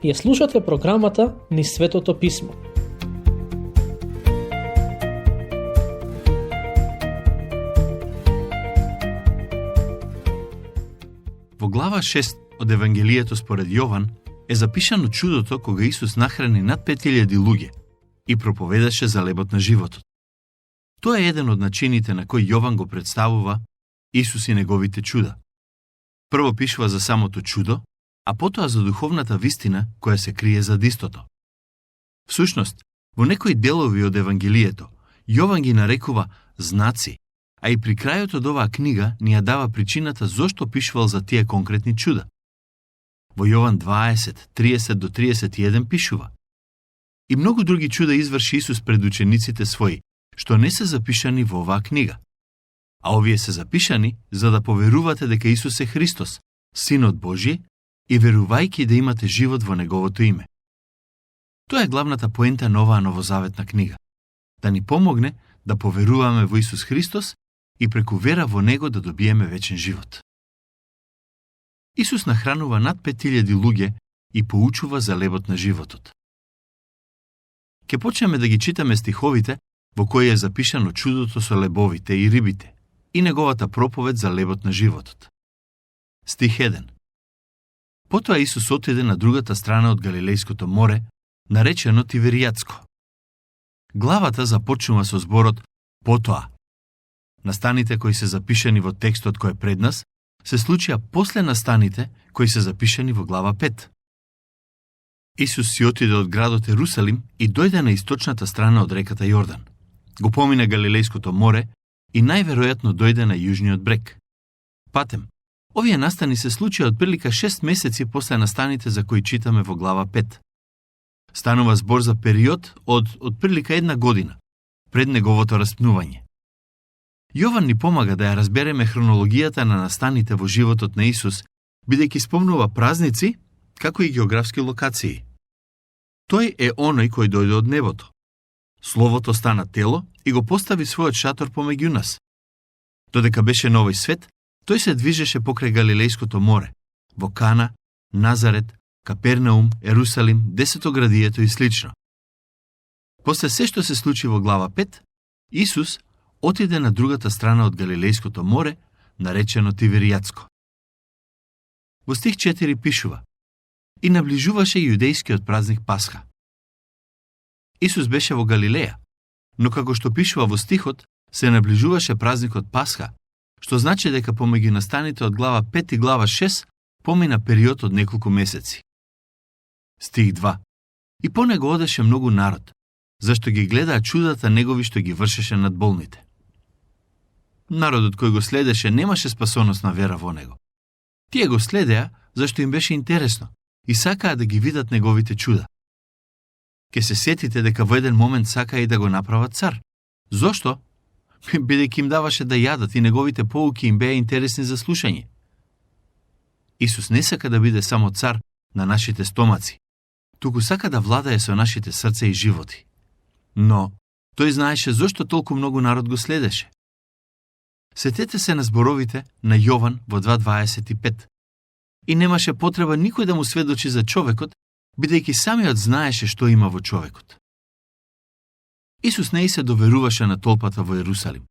Ја слушате програмата Низ Светото Писмо. Во глава 6 од Евангелието според Јован е запишано чудото кога Исус нахрани над 5000 луѓе и проповедаше за лебот на животот. Тоа е еден од начините на кој Јован го представува Исус и неговите чуда. Прво пишува за самото чудо, а потоа за духовната вистина која се крие зад истото. Всушност, во некои делови од Евангелието, Јован ги нарекува знаци, а и при крајот од оваа книга ни ја дава причината зошто пишувал за тие конкретни чуда. Во Јован 20, 30 до 31 пишува: И многу други чуда изврши Исус пред учениците своји, што не се запишани во оваа книга. А овие се запишани за да поверувате дека Исус е Христос, Синот Божји, и верувајќи да имате живот во Неговото име. Тоа е главната поента на оваа новозаветна книга. Да ни помогне да поверуваме во Исус Христос и преку вера во Него да добиеме вечен живот. Исус нахранува над 5000 луѓе и поучува за лебот на животот. Ке почнеме да ги читаме стиховите во кои е запишано чудото со лебовите и рибите и неговата проповед за лебот на животот. Стих 1. Потоа Исус отиде на другата страна од Галилејското море, наречено Тиверијатско. Главата започнува со зборот «потоа». Настаните кои се запишани во текстот кој е пред нас се случија после настаните кои се запишани во глава 5. Исус си отиде од градот Ерусалим и дојде на источната страна од реката Јордан. Го помина Галилејското море и најверојатно дојде на јужниот брег. Патем, овие настани се случија од прилика 6 месеци после настаните за кои читаме во глава 5. Станува збор за период од прилика 1 година, пред неговото распнување. Јован ни помага да ја разбереме хронологијата на настаните во животот на Исус, бидејќи спомнува празници, како и географски локации. Тој е оној кој дојде од небото. Словото стана тело и го постави својот шатор помеѓу нас. Додека беше на овој свет, тој се движеше покрај Галилејското море, во Кана, Назарет, Капернаум, Ерусалим, Десетоградието и слично. После се што се случи во глава 5, Исус отиде на другата страна од Галилејското море, наречено Тиверијатско. Во стих 4 пишува: И наближуваше јудејскиот празник Пасха. Исус беше во Галилеја, но како што пишува во стихот, се наближуваше празникот Пасха, што значи дека помеѓу настаните од глава 5 и глава 6 помина период од неколку месеци. Стих 2. И по него одеше многу народ, зашто ги гледаа чудата негови што ги вршеше над болните. Народот кој го следеше немаше спасоносна вера во него. Тие го следеа зашто им беше интересно и сакаа да ги видат неговите чуда. Ке се сетите дека во еден момент сакаа и да го направат цар. Зошто? Бидејќи им даваше да јадат и неговите поуки им беа интересни за слушање. Исус не сака да биде само цар на нашите стомаци, туку сака да владае со нашите срца и животи. Но, тој знаеше зошто толку многу народ го следеше. Сетете се на зборовите на Јован во 2.25. И немаше потреба никој да му сведочи за човекот, бидејќи самиот знаеше што има во човекот. Исус не и се доверуваше на толпата во Ерусалим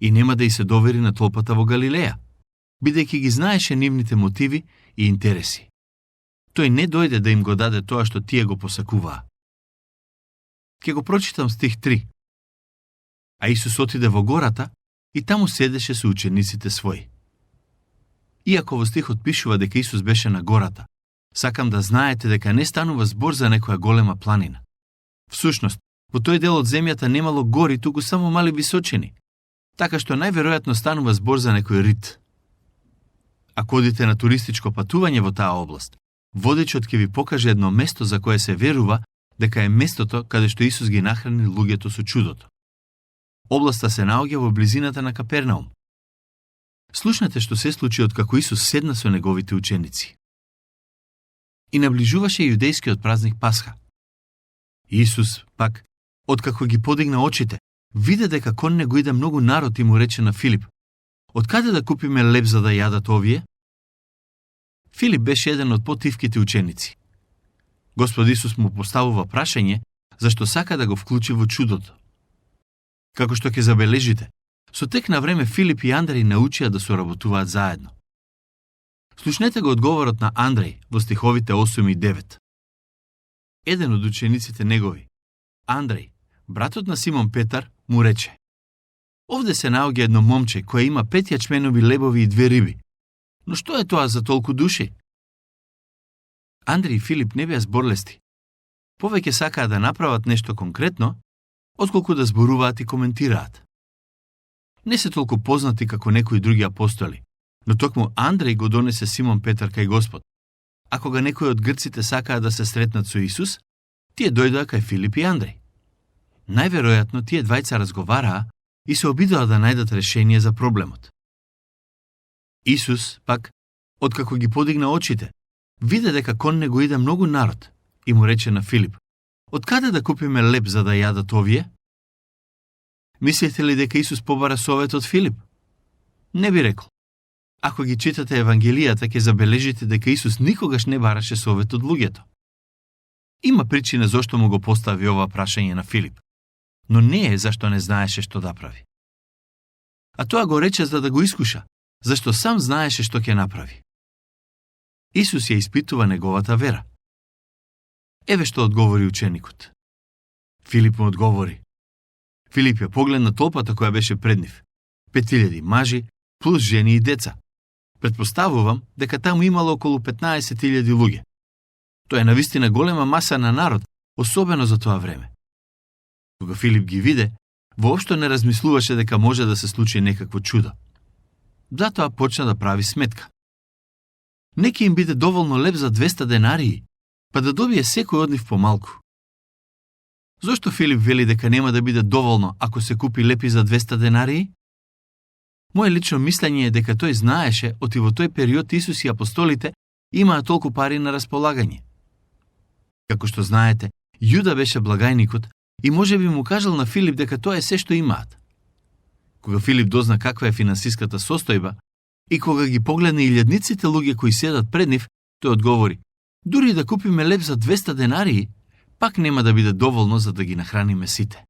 и нема да и се довери на толпата во Галилеја, бидејќи ги знаеше нивните мотиви и интереси. Тој не дојде да им го даде тоа што тие го посакуваа. Ке го прочитам стих 3. А Исус отиде во гората и таму седеше со учениците своји. Иако во стихот пишува дека Исус беше на гората, сакам да знаете дека не станува збор за некоја голема планина. Всушност, во тој дел од земјата немало гори, туку само мали височини, така што најверојатно станува збор за некој рид. Ако одите на туристичко патување во таа област, водечот ќе ви покаже едно место за кое се верува дека е местото каде што Исус ги нахрани луѓето со чудото. Областа се наоѓа во близината на Капернаум. Слушнете што се случи откако Исус седна со неговите ученици. И наближуваше јудејскиот празник Пасха. Исус, пак, откако ги подигна очите, виде дека кон него иде многу народ и му рече на Филип: Откаде да купиме леб за да јадат овие? Филип беше еден од потивките ученици. Господ Исус му поставува прашање зашто сака да го вклучи во чудото. Како што ќе забележите, со тек на време Филип и Андреј научија да соработуваат заедно. Слушнете го одговорот на Андреј во стиховите 8 и 9. Еден од учениците негови, Андреј, братот на Симон Петар, му рече: овде се наоѓа едно момче кое има 5 јачменови лебови и 2 риби. Но што е тоа за толку души? Андреј и Филип не беа зборлести. Повеќе сакаа да направат нешто конкретно, отколку да зборуваат и коментираат. Не се толку познати како некои други апостоли, но токму Андреј го донесе Симон Петар кај Господ. А кога некои од грците сакаа да се сретнат со Исус, тие дојдоа кај Филип и Андреј. Најверојатно тие двајца разговараа и се обидоа да најдат решение за проблемот. Исус, пак, откако ги подигна очите, виде дека кон него иде многу народ и му рече на Филип: откаде да купиме леб за да јадат овие? Мислите ли дека Исус побара совет од Филип? Не би рекол. Ако ги читате Евангелијата, ќе забележите дека Исус никогаш не бараше совет од луѓето. Има причина зошто му го постави ова прашање на Филип, но не е зашто не знаеше што да прави. А тоа го рече за да го искуша, зашто сам знаеше што ќе направи. Исус ја испитува неговата вера. Еве што одговори ученикот. Филип му одговори. Филип ја погледна толпата која беше пред нив. 5000 мажи, плюс жени и деца. Предпоставувам дека таму имало околу 15.000 луѓе. Тоа е навистина голема маса на народ, особено за тоа време. Кога Филип ги виде, воопшто не размислуваше дека може да се случи некакво чудо. Затоа почна да прави сметка. Неки им биде доволно леб за 200 денарии, па да добие секој од нив помалку. Зошто Филип вели дека нема да биде доволно ако се купи лепи за 200 денарии? Моje лично мислење е дека тој знаеше оти во тој период Исус и апостолите имаа толку пари на располагање. Како што знаете, Јуда беше благајникот и може би му кажал на Филип дека тоа е се што имаат. Кога Филип дозна каква е финансиската состојба и кога ги погледна илјадниците луѓе кои седат пред нив, тој одговори: дури да купиме леб за 200 денарии, пак нема да биде доволно за да ги нахраниме сите.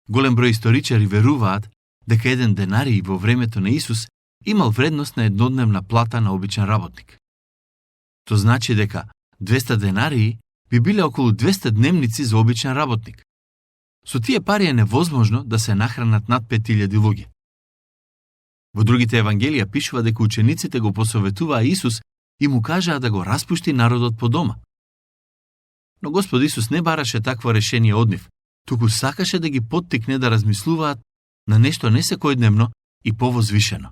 Голем број историчари веруваат дека 1 денарий во времето на Исус имал вредност на еднодневна плата на обичен работник. То значи дека 200 денарии би биле околу 200 дневници за обичен работник. Со тие пари е невозможно да се нахранат над 5000 луѓе. Во другите евангелија пишува дека учениците го посоветуваа Исус и му кажаа да го распушти народот по дома. Но Господ Исус не бараше такво решение од нив, туку сакаше да ги поттикне да размислуваат на нешто не секојдневно и повозвишено.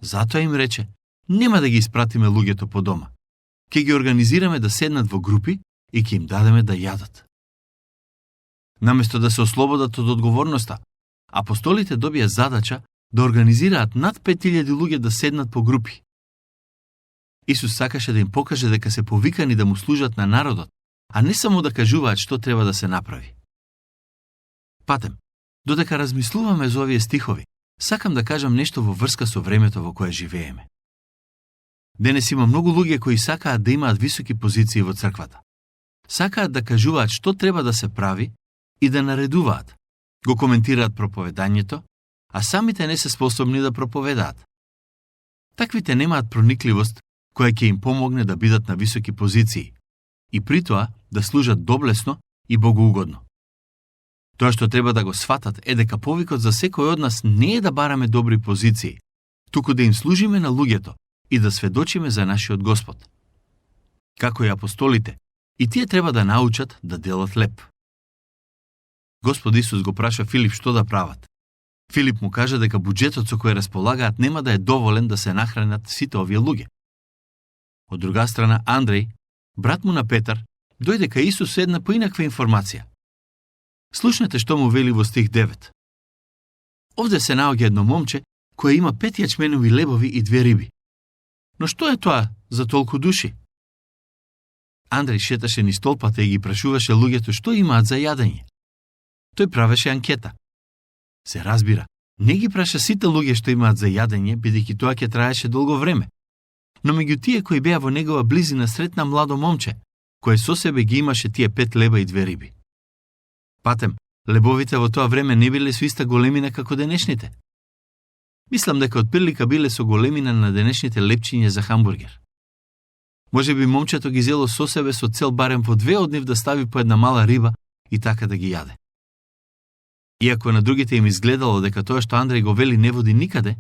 Затоа им рече: нема да ги испратиме луѓето по дома. Ќе ги организираме да седнат во групи и ќе им дадеме да јадат. Наместо да се ослободат од одговорноста, апостолите добија задача да организираат над 5000 луѓе да седнат по групи. Исус сакаше да им покаже дека се повикани да му служат на народот, а не само да кажуваат што треба да се направи. Патем, додека размислуваме за овие стихови, сакам да кажам нешто во врска со времето во кое живееме. Денес има многу луѓе кои сакаат да имаат високи позиции во црквата. Сакаат да кажуваат што треба да се прави и да наредуваат. Го коментираат проповедањето, а самите не се способни да проповедаат. Таквите немаат проникливост која ќе им помогне да бидат на високи позиции и при тоа да служат доблесно и богоугодно. Тоа што треба да го сватат е дека повикот за секој од нас не е да бараме добри позиции, туку да им служиме на луѓето и да сведочиме за нашиот Господ. Како и апостолите, и тие треба да научат да делат леп. Господ Исус го праша Филип што да прават. Филип му кажа дека буџетот со кој располагаат нема да е доволен да се нахранат сите овие луѓе. Од друга страна, Андреј, брат му на Петар, дојде кај Исус со една поинаква информација. Слушнете што му вели во стих 9. Овде се наоѓа едно момче кое има 5 јачменови лебови и 2 риби. Но што е тоа за толку души? Андреј шеташе низ толпата и ги прашуваше луѓето што имаат за јадење. Тој правеше анкета. Се разбира, не ги праша сите луѓе што имаат за јадење, бидејќи тоа ќе траеше долго време. Но меѓу тие кои беа во негова близина сретна младо момче, кое со себе ги имаше тие 5 леба и 2 риби. Патем, лебовите во тоа време не биле со иста големина како денешните. Мислам дека отприлика биле со големина на денешните лепчиња за хамбургер. Може би момчето ги зело со себе со цел барем по 2 од нив да стави по една мала риба и така да ги јаде. Иако на другите им изгледало дека тоа што Андреј го вели не води никаде,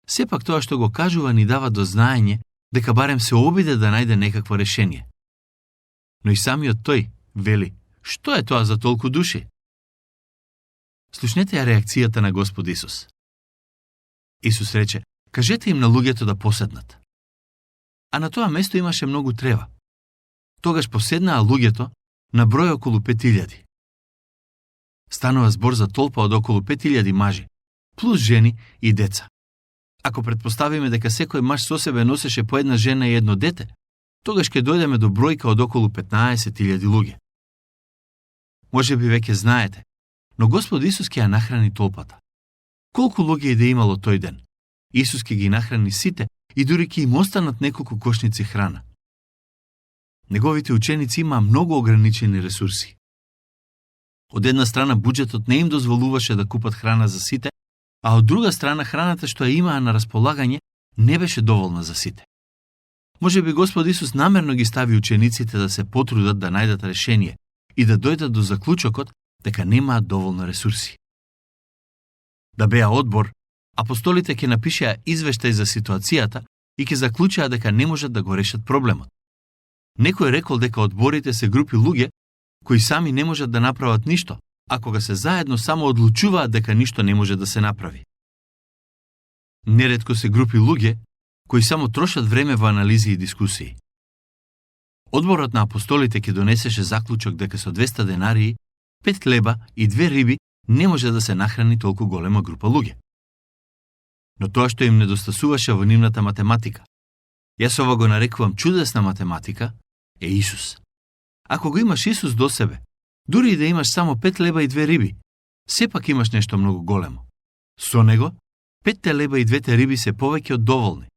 сепак тоа што го кажува ни дава до знаење дека барем се обиде да најде некакво решение. Но и самиот тој вели, што е тоа за толку души? Слушнете ја реакцијата на Господ Исус. Исус рече, кажете им на луѓето да поседнат. А на тоа место имаше многу трева. Тогаш поседнаа луѓето на број околу 5000. Станува збор за толпа од околу 5000 мажи, плюс жени и деца. Ако предпоставиме дека секој маж со себе носеше по една жена и едно дете, тогаш ќе дојдеме до бројка од околу 15.000 луѓе. Може би веќе знаете, но Господ Исус ќе ја нахрани толпата. Колку луѓе и да имало тој ден, Исус ќе ги нахрани сите и дури ќе им останат неколку кошници храна. Неговите ученици имаа многу ограничени ресурси. Од една страна буџетот не им дозволуваше да купат храна за сите, а од друга страна храната што ја имаа на располагање не беше доволна за сите. Може би Господ Исус намерно ги стави учениците да се потрудат да најдат решение и да дојдат до заклучокот дека немаат доволно ресурси. Да беа одбор, апостолите ќе напишеа извештај за ситуацијата и ќе заклучеа дека не можат да го решат проблемот. Некој рекол дека одборите се групи луѓе кои сами не можат да направат ништо, а кога се заедно само одлучуваат дека ништо не може да се направи. Неретко се групи луѓе кои само трошат време во анализи и дискусии. Одборот на апостолите ќе донесеше заклучок дека со 200 денарии, 5 хлеба и 2 риби не може да се нахрани толку голема група луѓе. Но тоа што им недостасуваше во нивната математика, јас ова го нарекувам чудесна математика, е Исус. Ако го имаш Исус до себе, дури и да имаш само 5 леба и 2 риби, сепак имаш нешто многу големо. Со него, 5 леба и 2 риби се повеќе од доволни,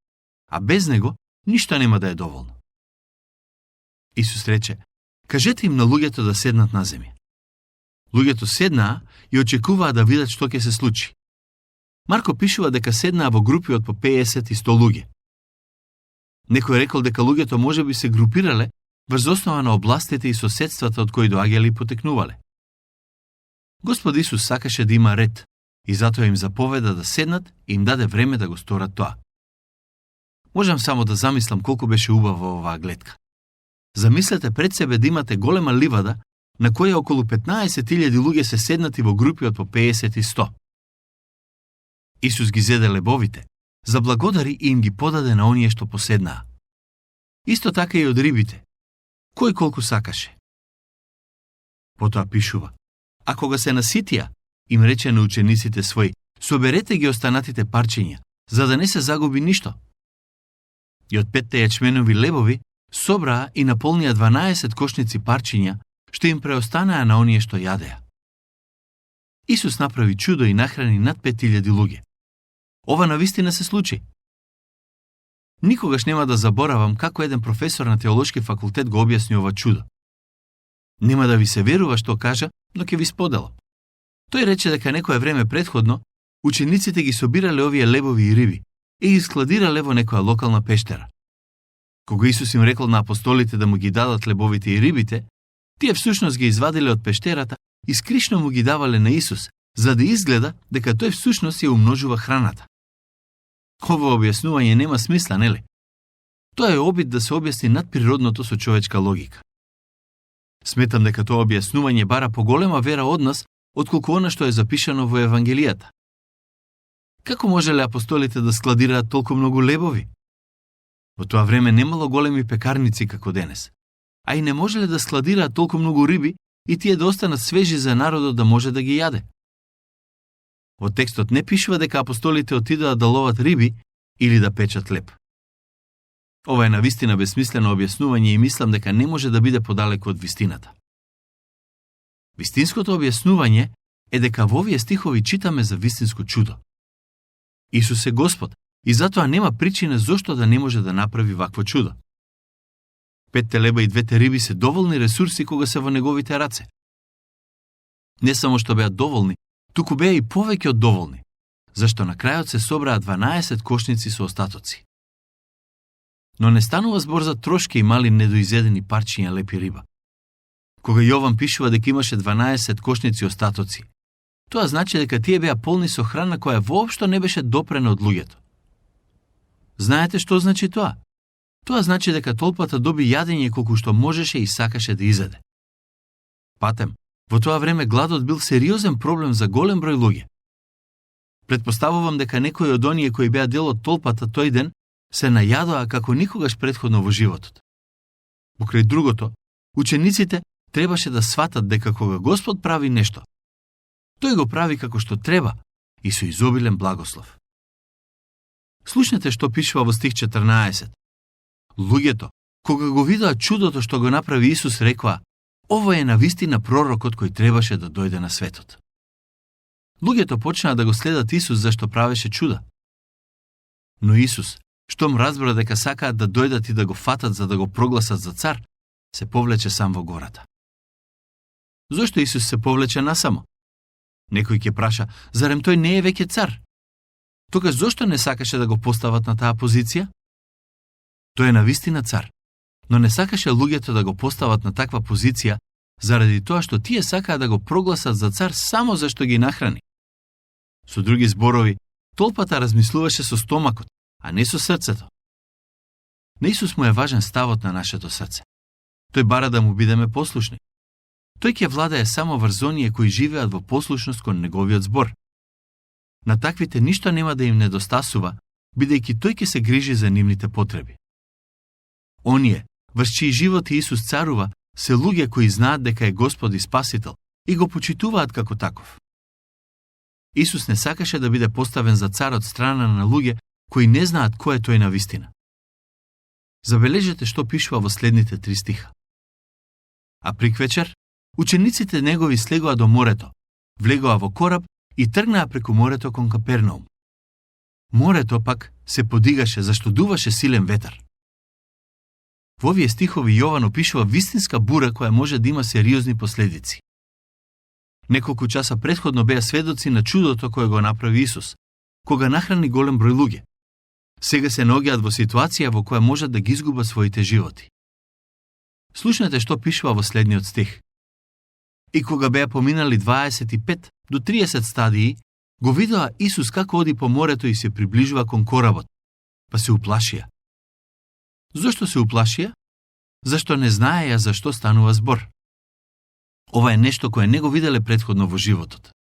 а без него ништо нема да е доволно. Исус рече, кажете им на луѓето да седнат на земја. Луѓето седнаа и очекуваа да видат што ќе се случи. Марко пишува дека седнаа во групи од по 50 и 100 луѓе. Некој рекол дека луѓето можеби се групирале врз основа на областите и соседствата од кои доаѓале и потекнувале. Господ Исус сакаше да има ред и затоа им заповеда да седнат и им даде време да го сторат тоа. Можам само да замислам колку беше убава оваа гледка. Замислете пред себе да имате голема ливада на која околу 15.000 луѓе се седнати во групи од по 50 и 100. Исус ги зеде лебовите, заблагодари и им ги подаде на оние што поседнаа. Исто така и од рибите, кој колку сакаше. Потоа пишува, а кога се наситија, им рече на учениците своји, соберете ги останатите парчиња, за да не се загуби ништо. И од 5 јачменови лебови собраа и наполнија 12 кошници парчиња, што им преостанаа на оние што јадеа. Исус направи чудо и нахрани над 5000 луѓе. Ова навистина се случи. Никогаш нема да заборавам како еден професор на теолошки факултет го објасни ова чудо. Нема да ви се верува што кажа, но ќе ви споделам. Тој рече дека некое време предходно, учениците ги собирале овие лебови и риби и ги складирале во некоја локална пештера. Кога Исус им рекол на апостолите да му ги дадат лебовите и рибите, тие всушност ги извадиле од пештерата и скришно му ги давале на Исус, за да изгледа дека тој всушност ја умножува храната. Ова објаснување нема смисла, нели? Тоа е обид да се објасни надприродното со човечка логика. Сметам дека тоа објаснување бара поголема вера од нас, отколку она што е запишано во Евангелијата. Како можеле апостолите да складираат толку многу лебови? Во тоа време немало големи пекарници како денес, а и не можеле да складираат толку многу риби и тие да останат свежи за народот да може да ги јаде. Во текстот не пишува дека апостолите отидоа да ловат риби или да печат леб. Ова е навистина безсмислено објаснување и мислам дека не може да биде подалеку од вистината. Вистинското објаснување е дека во овие стихови читаме за вистинско чудо. Исус е Господ и затоа нема причина зошто да не може да направи вакво чудо. 5 леба и 2 риби се доволни ресурси кога се во неговите раце. Не само што беа доволни, туку беа и повеќе од доволни, зашто на крајот се собраа 12 кошници со остатоци. Но не станува збор за трошки и мали недоизедени парчиња лепи риба. Кога Јован пишува дека имаше 12 кошници остатоци, тоа значи дека тие беа полни со храна која воопшто не беше допрена од луѓето. Знаете што значи тоа? Тоа значи дека толпата доби јадење колку што можеше и сакаше да изеде. Патем, во тоа време гладот бил сериозен проблем за голем број луѓе. Претпоставувам дека некои од оние кои беа дел од толпата тој ден се најадоа како никогаш претходно во животот. Покрај другото, учениците требаше да сватат дека кога Господ прави нешто, тој го прави како што треба и со изобилен благослов. Слушнете што пишува во стих 14. Луѓето, кога го видоа чудото што го направи Исус, рекоа: "Ова е навистина пророкот кој требаше да дојде на светот." Луѓето почнаа да го следат Исус зашто правеше чуда. Но Исус, штом разбра дека сакаат да дојдат и да го фатат за да го прогласат за цар, се повлече сам во гората. Зошто Исус се повлече насамо? Некој ќе праша: "Зарем тој не е веќе цар?" Тогаш зошто не сакаше да го постават на таа позиција? Тој е навистина цар, но не сакаше луѓето да го постават на таква позиција заради тоа што тие сакаа да го прогласат за цар само зашто ги нахрани. Со други зборови, толпата размислуваше со стомакот, а не со срцето. На Исус му е важен ставот на нашето срце. Тој бара да му бидеме послушни. Тој ќе владее само врз оние кои живеат во послушност кон неговиот збор. На таквите ништо нема да им недостасува, бидејќи тој ќе се грижи за нивните потреби. Оние, врз чии живот Исус царува, се луѓе кои знаат дека е Господ и Спасител и го почитуваат како таков. Исус не сакаше да биде поставен за цар од страна на луѓе кои не знаат кој е тој навистина. Забележете што пишува во следните 3 стиха. А приквечер, учениците негови слегоа до морето, влегоа во кораб и тргнаа преку морето кон Капернаум. Морето пак се подигаше зашто дуваше силен ветар. Во овие стихови Јован опишува вистинска бура која може да има сериозни последици. Неколку часа претходно беа сведоци на чудото кое го направи Исус, кога нахрани голем број луѓе. Сега се наоѓаат во ситуација во која можат да ги изгубат своите животи. Слушнете што пишува во следниот стих. И кога беа поминали 25 до 30 стадии, го видоа Исус како оди по морето и се приближува кон коработ, па се уплашија. Зошто се уплашија? Зашто не знаеја за што станува збор. Ова е нешто кое не го виделе претходно во животот.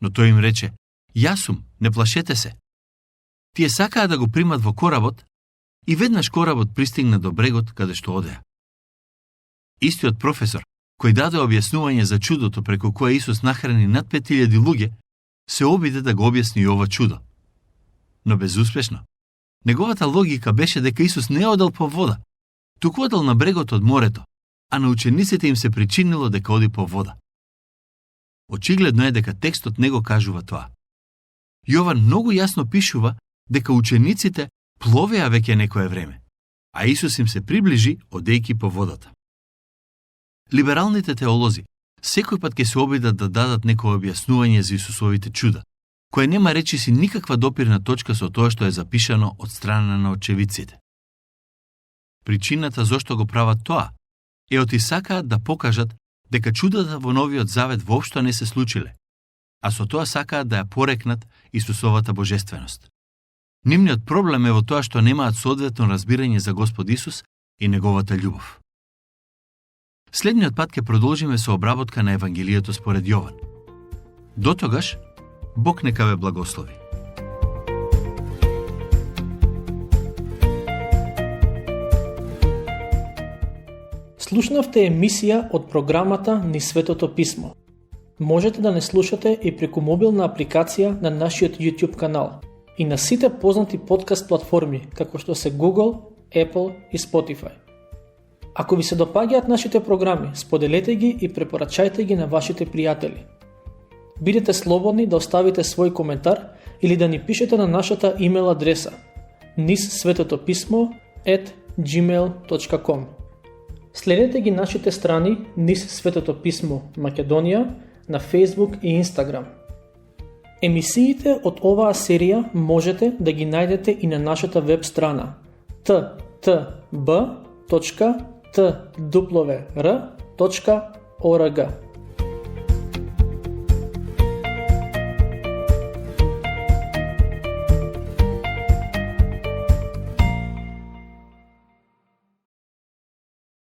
Но тој им рече: "Јас сум, не плашете се." Тие сакаа да го примат во коработ и веднаш коработ пристигна до брегот каде што одеа. Истиот професор, кој даде објаснување за чудото преку кое Исус нахрани над 5000 луѓе, се обиде да го објасни ова чудо. Но безуспешно. Неговата логика беше дека Исус не одел по вода, туку одел на брегот од морето, а на учениците им се причинило дека оди по вода. Очигледно е дека текстот не го кажува тоа. Јован многу јасно пишува дека учениците пловеа веќе некое време, а Исус им се приближи одејќи по водата. Либералните теолози секој пат ќе се обидат да дадат некое објаснување за Исусовите чуда, кое нема речиси никаква допирна точка со тоа што е запишано од страна на очевидците. Причината зошто го прават тоа е оти сакаат да покажат дека чудата во Новиот Завет воопшто не се случиле, а со тоа сакаат да ја порекнат Исусовата божественост. Нивниот проблем е во тоа што немаат соодветно разбирање за Господ Исус и неговата љубов. Следниот пат ќе продолжиме со обработка на Евангелието според Јован. Дотогаш, Бог нека ве благослови. Слушнавте емисија од програмата Низ Светото Писмо. Можете да не слушате и преку мобилна апликација на нашиот YouTube канал и на сите познати подкаст платформи, како што се Google, Apple и Spotify. Ако ви се допаѓаат нашите програми, споделете ги и препорачајте ги на вашите пријатели. Бидете слободни да оставите свој коментар или да ни пишете на нашата имейл адреса nizsvetotopисmo@ podcast@gmail.com. Следете ги нашите страни низ Светото писмо Македонија на Facebook и Instagram. Емисиите од оваа серија можете да ги најдете и на нашата веб страна ttb.twr.org.